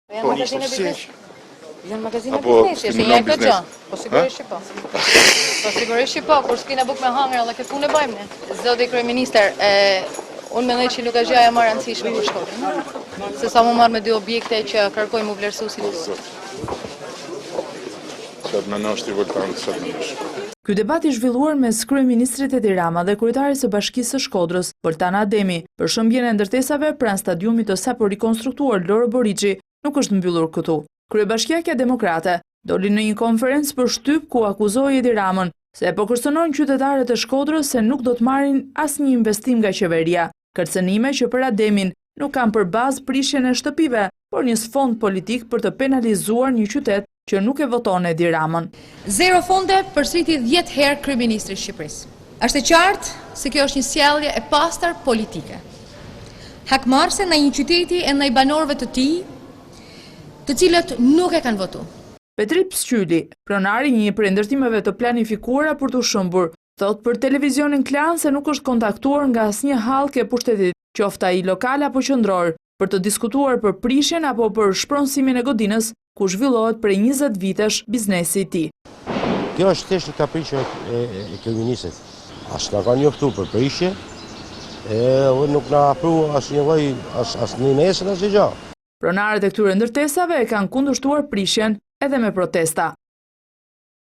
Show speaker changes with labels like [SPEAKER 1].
[SPEAKER 1] Janë po, magazina biznesi. Janë magazina
[SPEAKER 2] Apo
[SPEAKER 1] biznesi, është një këtë gjë. Po sigurisht që po. Po sigurisht që po, kur s'kena bukë me hangër edhe këtë punë e bëjmë ne. Zoti kryeministër, e, unë mendoj që nuk është gjëja më e rëndësishme për Shkodrën. Se sa m'u marrë me dy objekte që kërkojmë m'u vlerësu si duhet.
[SPEAKER 2] Çfarë të mendosh ti Voltan, çfarë të mendosh?
[SPEAKER 3] Ky debat i zhvilluar mes kryeministrit Edi Rama dhe kryetares së Bashkisë së Shkodrës, Voltana Ademi, për shembjen e ndërtesave pranë stadiumit të sapo rikonstruktuar Loro Boriçi, nuk është mbyllur këtu. Kryebashkiakja demokrate doli në një konferencë për shtyp ku akuzoi Edi Ramën se po kërcënon qytetarët e Shkodrës se nuk do të marrin asnjë investim nga qeveria. Kërcënime që për Ademin nuk kanë për bazë prishjen e shtëpive, por një sfond politik për të penalizuar një qytet që nuk e voton Edi Ramën.
[SPEAKER 1] Zero fonde përsëriti 10 herë kryeministri i Shqipërisë. Është e qartë se kjo është një sjellje e pastër politike. Hakmarrëse ndaj një qyteti e ndaj banorëve të tij, të cilët nuk e kanë votu.
[SPEAKER 3] Petrit Psqyli, pronari i një prej ndërtimeve të planifikuara për t'u shembur, thotë për televizionin Klan se nuk është kontaktuar nga asnjë hallkë e pushtetit, qoftë ai lokal apo qendror, për të diskutuar për prishjen apo për shpronësimin e godinës ku zhvillohet prej 20 vitesh biznesi i tij.
[SPEAKER 4] Kjo është thjesht një kapriço e, e kryeministrit. As na ka njoftu për prishje, edhe nuk na afru asnjë lloj as as ndihmesën asnjë gjë.
[SPEAKER 3] Pronarët e këtyre ndërtesave e kanë kundërshtuar prishjen edhe me protesta.